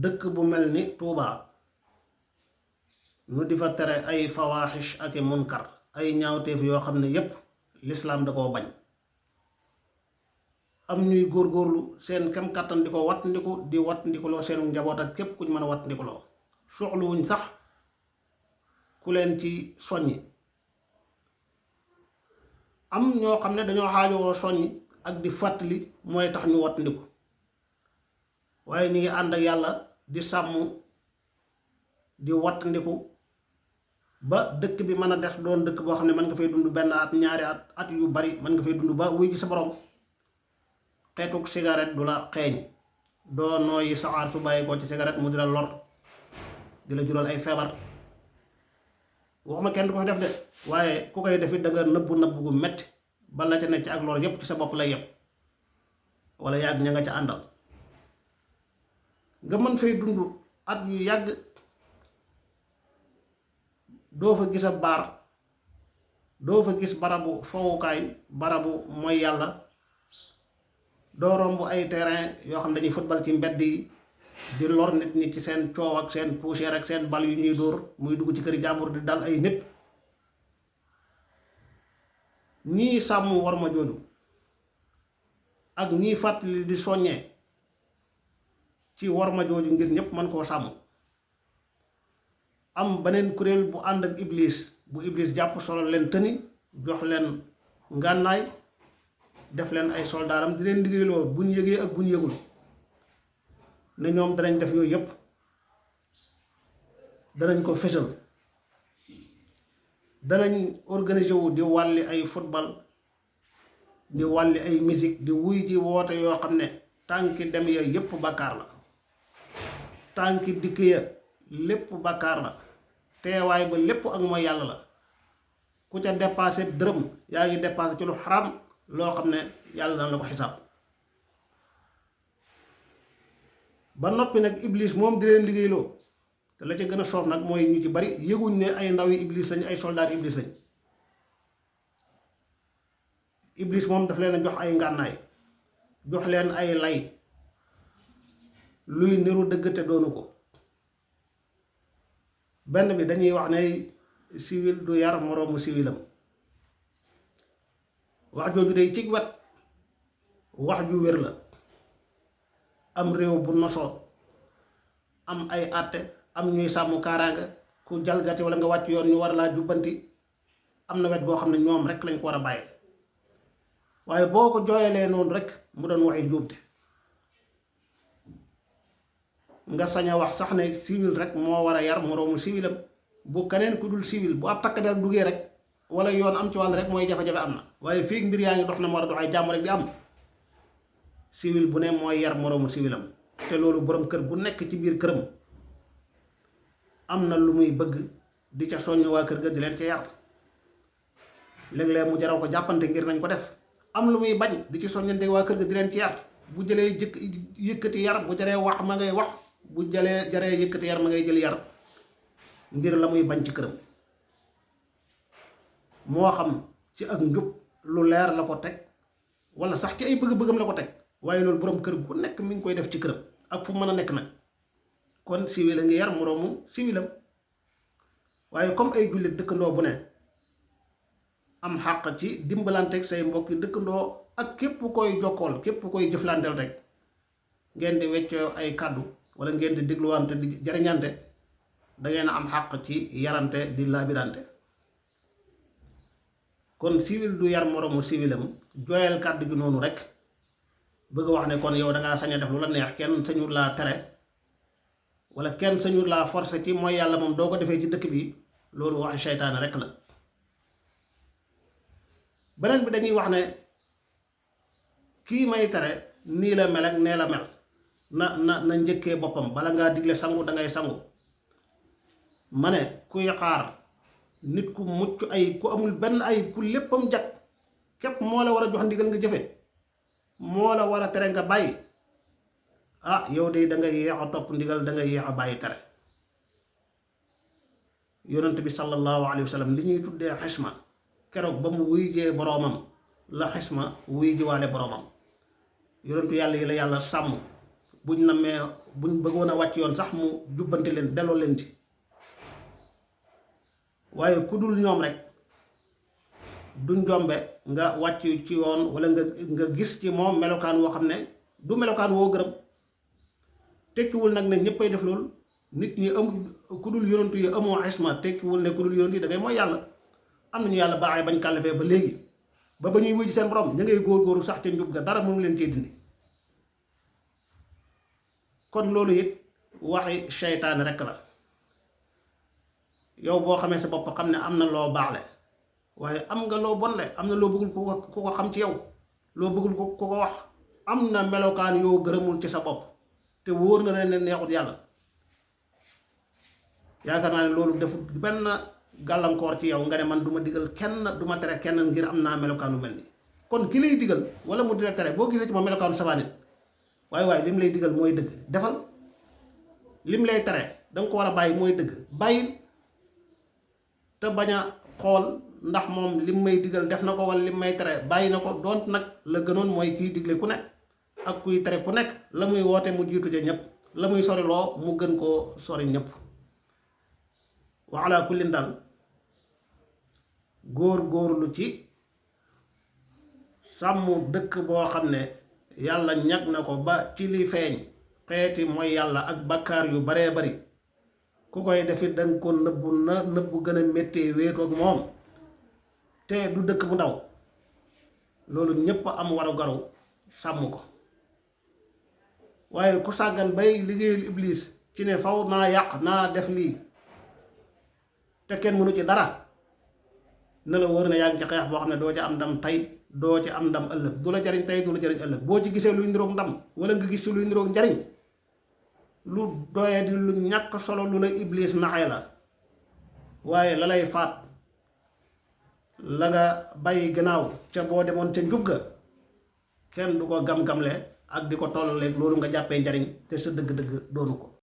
dëkk bu mel ni Tuubaa nu di fa tere ay fawaaxish ak i munkar ay ñaawteef yoo xam ne yépp lislaam da koo bañ am ñuy góorgóorlu seen kem kàttan di ko wattandikuloo seenu njaboot ak képp kuñ mën a wattandikuloo soxluwuñ sax ku leen ci soññi am ñoo xam ne dañoo xaajowoo soññi ak di fàttali mooy tax ñu wattandiku waaye ñu ngi ànd ak yàlla di sàmm di wattandiku ba dëkk bi mën a des doon dëkk boo xam ne mën nga fay dund benn at ñaari at yu bari mën nga fay dund ba wuy ci sa borom xeetuk cigarette du la xeeñ doo nooyi saxaar su bàyyi ko ci cigarette mu di la lor di la jural ay feebar waxuma kenn du ko def de waaye ku koy defit da nga nëbbu gu metti ba la ca nekk ci ak lor yépp ci sa bopp lay yem wala yàgg ña nga ca àndal nga mën fay dund at yu yàgg doo fa gis ab baar doo fa gis barabu fowukaay barabu mooy yàlla doo romb ay terrain yoo xam ne dañuy football ci mbedd yi di lor nit ñi ci seen coow ak seen poussière ak seen bal yu ñuy dóor muy dugg ci këri jàmbur di dal ay nit ñii sàmm war ma jooju ak ñii fàttali di soññee ci war ma jooju ngir ñépp mën koo sàmm am beneen kuréel bu ànd ak iblis bu iblis jàpp solo leen tëni jox leen ngànnaay def leen ay soldaaram di leen liggéeyloo buñ yëgee ak buñ yëgul ne ñoom danañ def yooyu yépp danañ ko fësal danañ organiser wu di wàlli ay football di wàlli ay musique di wuy ji woote yoo xam ne tànki dem ya yépp bàkkaar la tànki dikk ya lépp bàkkaar la teewaay ba lépp ak mooy yàlla la ku ca dépassé dërëm yaa ngi dépassé ci lu xaram loo xam ne yàlla dana la ko xisaab ba noppi nag iblis moom di leen liggéeyloo te la ca gën a soof nag mooy ñu ci bari yëguñ ne ay ndaw yi iblis lañ ay soldaar iblis lañ iblis moom daf leen a jox ay ngànnaay jox leen ay lay luy niru dëgg te doonu ko benn bi dañuy wax ne civil du yar moroomu civilam wax jooju day cig wet wax ju wér la am réew bu nosoo am ay àtte am ñuy sàmm kaaraanga ku jalgati wala nga wàcc yoon ñu war laa jubbanti am na wet boo xam ne ñoom rek lañ ko war a bàyyi waaye boo ko jooyalee noonu rek mu doon waxi njuumte nga sañ a wax sax ne civil rek moo war a yar moroomu civilam bu keneen ku dul civil bu ab takk der duggee rek wala yoon am ci wàll rek mooy jafe-jafe am na waaye fii mbir yaa ngi dox na mu war a dox ay jàmm rek di am civil bu ne mooy yar moroomu civilam te loolu borom kër gu nekk ci biir këram am na lu muy bëgg di ca soññ waa kër ga di leen ca yar léeg-léeg mu jaraw ko jàppante ngir nañ ko def am lu muy bañ di ci soññante waa kër ga di leen ci yar bu jëlee yëkkati yar bu jaree wax ma ngay wax bu jaree yëkkati yar ma ngay jël yar ngir la muy bañ ci këram moo xam ci ak njub lu leer la ko teg wala sax ci ay bëgg-bëggam la ko teg waaye loolu borom kër gu nekk mi ngi koy def ci këram ak fu mën a nekk nag kon civil a ngi yar moroomu civilam waaye comme ay jullit dëkkandoo bu ne am xàq ci dimbalanteeg say mbokki dëkkandoo ak képp koy jokkool képp koy jëflanteel rek ngeen di weccoo ay kàddu wala ngeen di dégluwante di jariñante da ngeen am xàq ci yarante di laabirante kon civil du yar moroomu civilam jooyal kàddu gi noonu rek bëgg wax ne kon yow da ngaa sañ a def lu la neex kenn sañul laa tere wala kenn sañul laa forcé ci mooy yàlla moom doo ko defee ci dëkk bi loolu waxi seytaane rek la beneen bi dañuy wax ne kii may tere nii la mel ak nee la mel na njëkkee boppam bala ngaa digle sangu da ngay sangu ma ne kuy xaar nit ku mucc ay ku amul benn ay ku léppam jag képp moo la war a jox ndigal nga jëfe moo la war a tere nga bàyyi ah yow de da nga yéex a topp ndigal da nga yéex a bàyyi tere yonent bi sallallahu alayhi wa sallam li ñuy tuddee xisma keroog ba mu wuy jee boroomam la xisma wuy jiwaale boroomam yonentu yàlla yi la yàlla sàmm buñ bëggoon a wàcc yoon sax mu jubbanti leen delloo leen ci waaye ku dul ñoom rek duñ jombe nga wàcc ci yoon wala nga gis ci moom melokaan woo xam ne du melokaan woo gërëm. tekkiwul nag ne ñëppay def loolu nit ñi ku dul yonantu yi amoo isma tekkiwul ne ku dul yonantu yi da ngay mooy yàlla. am nañu yàlla baaxee bañ kàllafee ba léegi ba ñuy wuj seen borom ña ngay góor-góoru sax ca njub ga dara moom leen cee dindi. kon loolu it waxi seytaane rekk la. yow boo xamee sa bopp xam ne am na loo baaxle waaye am nga loo bonle am na loo bëggul ku ko xam ci yow loo bëggul ku ko wax am na melokaan yoo gërëmul ci sa bopp te wóor na leen ne neexut yàlla. yaakaar naa ne loolu defut benn gàllankoor ci yow nga ne man du ma digal kenn du ma tere kenn ngir am naa melokaanu mel nii. kon ki lay digal wala mu di la tere boo gisee ci ma melokaanu sabaanit waaye lim lay digal mooy dëgg defal, lim lay tere danga ko war a bàyyi mooy dëgg bàyyil te bañ a xool ndax moom lim may digal def na ko wala lim may tere bàyyi na ko. doont nag la gënoon mooy kiy digle ku nekk ak kuy tere ku nekk la muy woote mu jiitu ca ñëpp, la muy sori loo mu gën koo sori ñëpp. wa ala kullin daal góor-góorlu ci sàmm dëkk boo xam ne yàlla ñag na ko ba ci li feeñ xeeti mooy yàlla ak bakkaar yu baree bari ku koy defit danga ko nëbbu gën a méttee wéetu ak moom te du dëkk bu ndaw. loolu ñépp am war a garu sàmm ko. waaye ku sàggan bay liggéeyul iblis ci ne faw naa yàq naa def lii te kenn mënu ci dara na la wóor ne yaa ngi ci xeex boo xam ne doo ci am ndam tey doo ci am ndam ëllëg, du la jariñ tey du la jariñ ëllëg. boo ci gisee luy niroog ndam wala nga gis ci luy niroog njariñ lu doye di lu ñàkk solo lu la iblis naxee la. waaye la lay faat la nga bàyyi gannaaw ca boo demoon ca njub ga kenn du ko gam-gamle ak di ko tollaleeg loolu nga jàppee njariñ te sa dëgg-dëgg doonu ko.